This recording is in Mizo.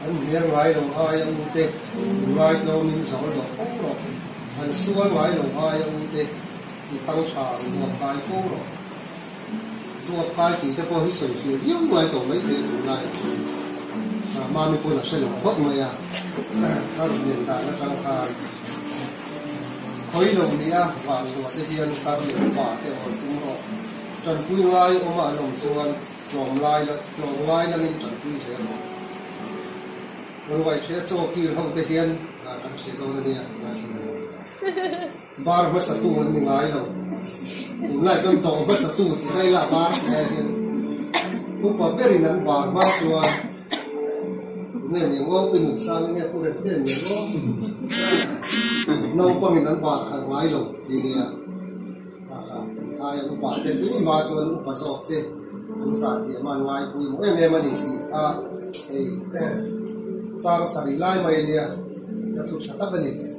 An hmel ngai lo aia u te, inngaitawmin zawl rawh fo rawh. An sual ngai lo aia u te, i thang tha ang duap kai fo rawh. Duap kai tih te pawh hi sawi fiah viau ngai tawh mai thei tunlai ah chuan Mami pawn a hre lo phawt mai a, a rawn nen dan atang khan khawi lo nia vah chhuah te hian tar leh upa te awn tum rawh. Tanpui ngai awm a an awm chuan tlawm lai la tlawm ngai lamin tanpui zel rawh. Ruai ṭheh chaw kir ho te hian kan ṭheh dawn a nia ngaithla mai ang. Bar hmasatu an ni ngai lo. Tunlai chuan dawh hmasatu tih daih lah bar tih ai hian upa berin an bar hma chuan nge ni ang aw, pi Nunsang nge pu Remte ni ang aw, naupangin an bar khalh ngai lo tih nia. Aia upa te tun hma chuan upa zawk te an zah thiam a, an ngaipui mawh em em a ni tih kha hei chang sarih lai mai ania, ka thu tha tak a ni.